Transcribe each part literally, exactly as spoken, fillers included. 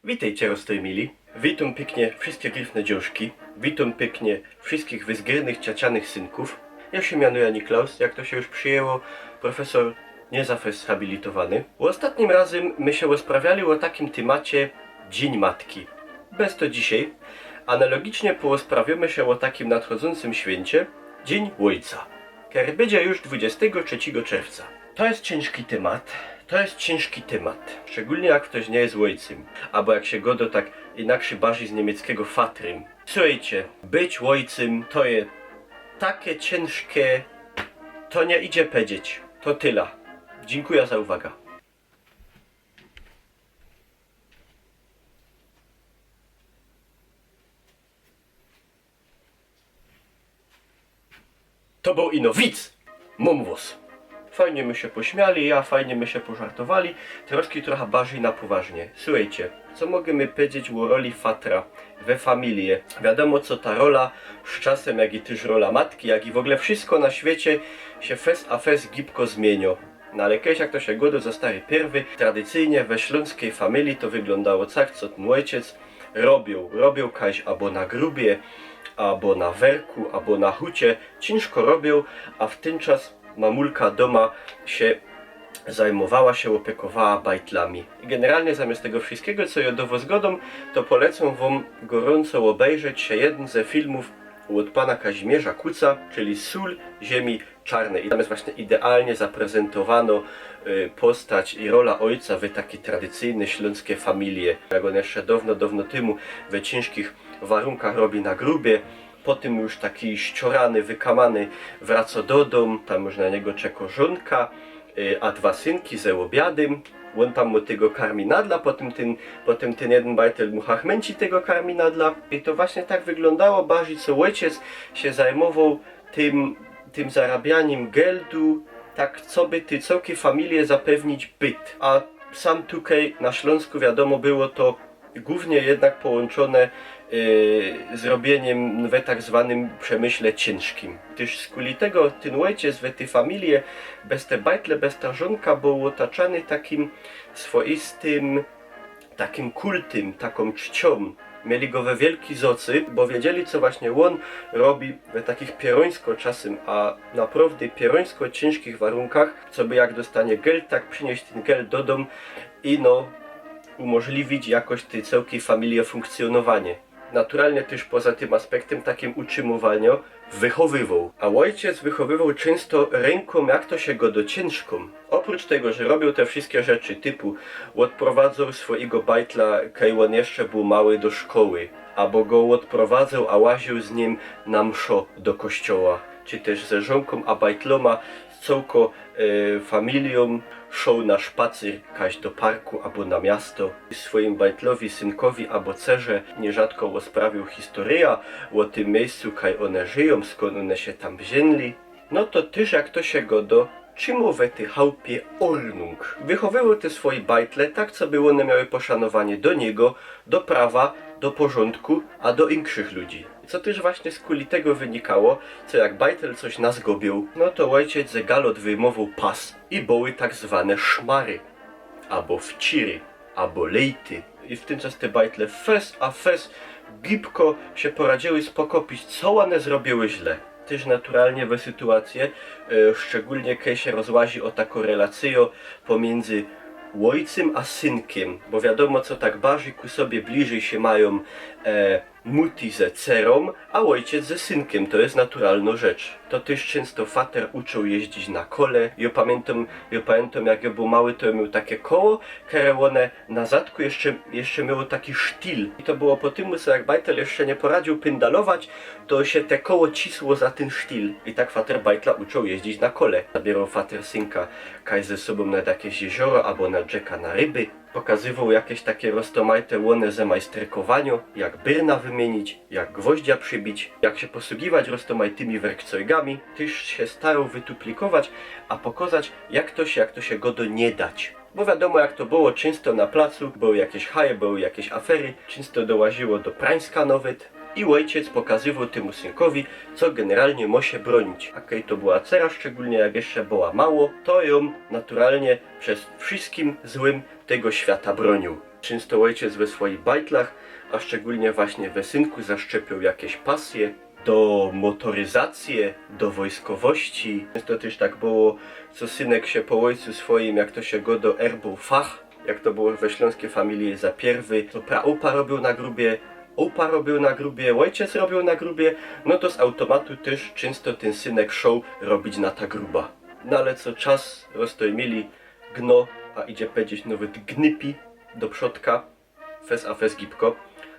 Witejcie, roztōjmili. Witōm piyknie wszyjske gryfne dziołszki. Witōm piyknie wszyjskich wyzgrynych, ciacianych synkōw. Jŏ sie mianuja Niklaus, jak to sie już przijyło, profesōr niy za fest habilitowany. Ôstatnim razym my sie ôsprawiali ô takim tymacie Dziyń Matki. Bez to dzisiej. Analogicznie poôsprawiōmy sie ô takim nadchodzącym świyncie, Dziyń Ôjca, kery bydzie już dwudziestego trzeciego czerwca. To je ciynżki tymat, to je ciynżki tymat. Szczególnie jak ftoś niy je ôjcym, abo jak sie gŏdŏ tak inakszyj, bardzij z niymieckigo Vater. Suchejcie, być ôjcym to je take ciynżkie, to niy idzie pedzieć. To tela. Dziynkuja za uwaga. To bōł ino wic! Mōm wŏs. Fajnie my sie pośmiali, a fajnie my sie pożartowali. Teroz trocha bardzij na poważnie. Suchejcie, co możymy pedzieć ô roli fatra we familije? Wiadōmo, co ta rola z czasym, jak i tyż rola matki, jak i w ôgōle wszysko na świecie sie fest a fest gibko zmiynio. No ale kejś, jak to sie gŏdŏ, za stary pierwy, tradycyjnie we ślōnskij familije to wyglōndało tak, co tyn ôjciec robiył, robiył kajś abo na grubie, abo na werku, abo na hucie. Ciynżko robiył, a w tyn czas mamulka dōma sie zajmowała, sie ôpiekowała bajtlami. I generalnie zamiyst tego wszyskigo, co jŏ do wŏs gŏdōm, to polecōm wōm gorōnco ôbejrzeć sie jedyn ze filmōw ôd pana Kazimierza Kuca, czyli Sōl ziymie czarnyj. I tam je właśnie idealnie zaprezyntowanŏ, y, postać i rola ôjca we takij tradycyjnyj ślōnskij familije. Jak ôn jeszcze dŏwno, dŏwno tymu we ciynżkich warunkach robi na grubie, potym już taki ściorany, wykamany wracŏ do dōm, tam już na niego czekŏ żōnka, y, a dwa synki ze ôbiadym. Ôn tam mŏ tego karminadla, potym tyn, potym tyn jedyn bajtel mu chachmynci tego karminadla. I to właśnie tak wyglōndało, bardzij co ôjciec sie zajmowoł tym, tym zarabianim geldu, tak coby tyj cołkij familije zapewnić byt. A sam tukej na Ślōnsku, wiadōmo, było to głōwnie jednak połōnczōne, y, z robiyniym we tak zwanym przemyśle ciynżkim. Tyż skuli tego tyn ôjciec we tyj familije, bez te bajtle, bez ta żōnka, bōł ôtaczany takim swoistym takim kultym, takōm czciōm. Mieli go we wielkij zŏcy, bo wiedzieli, co właśnie ôn robi we takich pierōńsko czasym, a naprŏwdy pierōńsko ciynżkich warunkach, coby jak dostanie geld, tak prziniyś tyn geld do dōm i, no, umŏżliwić jakoś tyj cołkij familije funkcjōnowanie. Naturalnie tyż poza tym aspektym takim utrzymywaniŏ wychowywoł. A ôjciec wychowywoł czynsto rynkōm, jak to sie gŏdŏ, ciynżkōm. Ôprōcz tego, że robiōł te wszyjske rzeczy, typu ôdprowadzōł swojigo bajtla, kej ôn jeszcze bōł mały, do szkoły, abo go ôdprowadzōł, a łaziōł z nim na mszŏ do kościoła, czy tyż ze żōnkōm a bajtlōma, z cołkõ, e, familijōm szoł na szpacyr, kaś do parku abo na miasto. Swojim bajtlowi, synkowi abo cerze niyrzadko ôsprawiōł historyjã ô tym miyjscu, kaj ône żyjōm, skōnd ône sie tam wziyni. No to tyż, jak to sie gŏdŏ, trzimoł we tyj chałpie ôrnung. Wychowywoł te swoje bajtle tak, coby ône miały poszanowanie do niego, do prawa, do porzōndku, a do inkszych ludzi. Co tyż właśnie skuli tego wynikało, co jak bajtel coś nazgobioł, no to ôjciec ze galot wyjmowoł pas i były tak zwane szmary, abo wciry, abo lejty. I w tyn czas te bajtle fest a fest gibko sie poradziyły spokopić, co ône zrobiły źle. Tyż naturalnie we sytuacyje, e, szczegōlnie kej sie rozłazi ô takõ relacyjõ pōmiyndzy ôjcym a synkiym, bo wiadōmo, co tak bardzij ku sobie bliżyj sie majōm, e, muti ze cerōm, a ôjciec ze synkiym, to je naturalnŏ rzecz. To tyż czynsto fater uczōł jeździć na kole. Jŏ pamiyntōm, jŏ pamiyntōm, jak jŏ bōł mały, to jŏ mioł take koło, kere ône na zadku jeszcze, jeszcze miało taki sztil. I to było po tymu, co jak bajtel jeszcze niy poradziył pyndalować, to sie te koło cisło za tyn sztil. I tak fater bajtla uczōł jeździć na kole. Zabiyroł fater synka kaj ze sobōm nad jakeś jezioro abo nad rzykã na ryby. Pokazywoł jakeś take roztōmajte ône zemajstrykowaniŏ, jak byrna wymiynić, jak gwoździa przibić, jak sie posugiwać roztōmajtymi werkcojgami. Tyż sie staroł wytuplikować, a pokŏzać, jak to sie, jak to sie gŏdŏ, niy dać. Bo wiadōmo, jak to było, czynsto na placu były jakeś haje, były jakeś afery, czynsto dołaziło do prańska nawet. I ôjciec pokazywoł tymu synkowi, co generalnie mŏ sie brōnić. A kej to była cera, szczegōlnie jak jeszcze była mało, to jã naturalnie przed wszyskim złym tego świata brōniōł. Czynsto ôjciec we swojich bajtlach, a szczególnie właśnie we synku zaszczepioł jakeś pasje do motoryzacje, do wojskowości. Czynsto tyż tak było, co synek sie po ôjcu swojim, jak to sie godo, erbōł fach. Jak to było we ślōnskij familije za piyrwy, to praôpa robiył na grubie, ôpa robiył na grubie, ôjciec robiył na grubie, no to z automatu tyż czynsto tyn synek szoł robić na ta gruba. No ale co czas, roztōmili, gno, a idzie powiedzieć nawet gnypi do przodka, fest a fest gibko,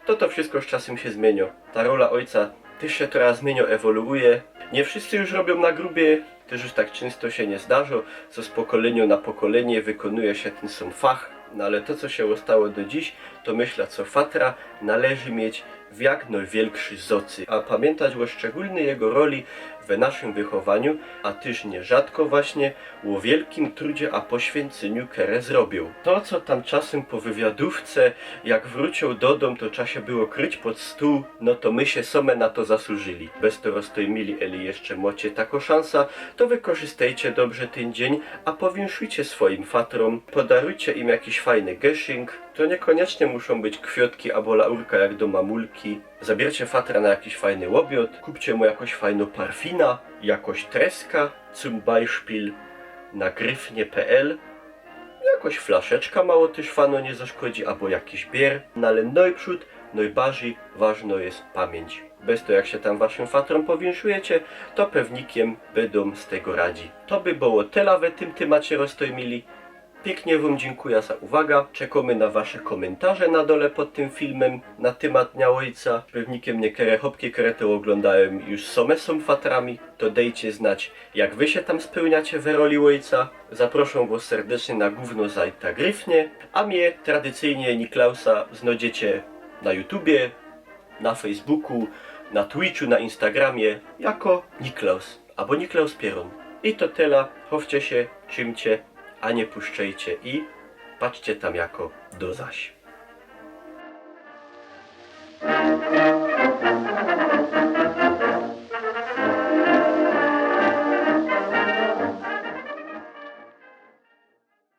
to to wszystko z czasym sie zmiynio. Ta rola ôjca tyż sie coraz zmiynio, ewoluuje. Niy wszyscy już robiył na grubie, tyż już tak czynsto sie niy zdarzo, co z pokolyniŏ na pokolynie wykonuje sie tyn sōm fach. No ale to, co sie ôstało do dziś, to myśla, co fatra należy mieć w jak nojwielkszy zocy, a pamiyntać ô szczególnyj jego roli we naszym wychowaniu, a tyż niyrzadko właśnie ô wielkim trudzie a poświyncyniyu, kere zrobiōł. To, co tam czasym po wywiadōwce, jak wrōciył do dōm, to trza sie było kryć pod stōł, no to my sie sōme na to zasłużyli. Bez to, roztōmili, eli jeszcze mocie tako szansa, to wykorzystejcie dobrze tyn dziyń, a powinszujcie swojim fatrōm, podarujcie im jakiś fajny geszynk. To niykōniecznie muszōm być kwiotki abo laurka jak do mamulki. Zabiercie fatra na jakiś fajny ôbiŏd, kupcie mu jakoś fajnõ parfina, jakoś treska, zum Beispiel na gryfnie pe el. Jakoś flaszeczka mało tyż fano niy zaszkodzi, abo jakiś bier. No ale nojprzōd, nojbardzij ważno je pamiyńć. Bez to, jak sie tam waszym fatrōm powinszujecie, to pewnikiym bydōm z tego radzi. To by było tela we tym tymacie, roztōmili. Piyknie wōm dziynkuja za uwaga. Czekōmy na wasze kōmyntarze na dole pod tym filmym na tymat Dnia Ôjca. Pewnikiym niekere chopki, kere to ôglōndajōm, już sōme sōm fatrami. To dejcie znać, jak wy sie tam spełniacie we roli ôjca. Zaproszōm wŏs serdecznie na gōwno zajta gryfnie, a mie tradycyjnie, Niklausa, znojdziecie na YouTubie, na Facebooku, na Twitchu, na Instagramie jako Niklaus abo Niklaus Pierōn. I to tela, chowcie sie, trzimcie, a niy puszczejcie i patrzcie tam jako. Do zaś.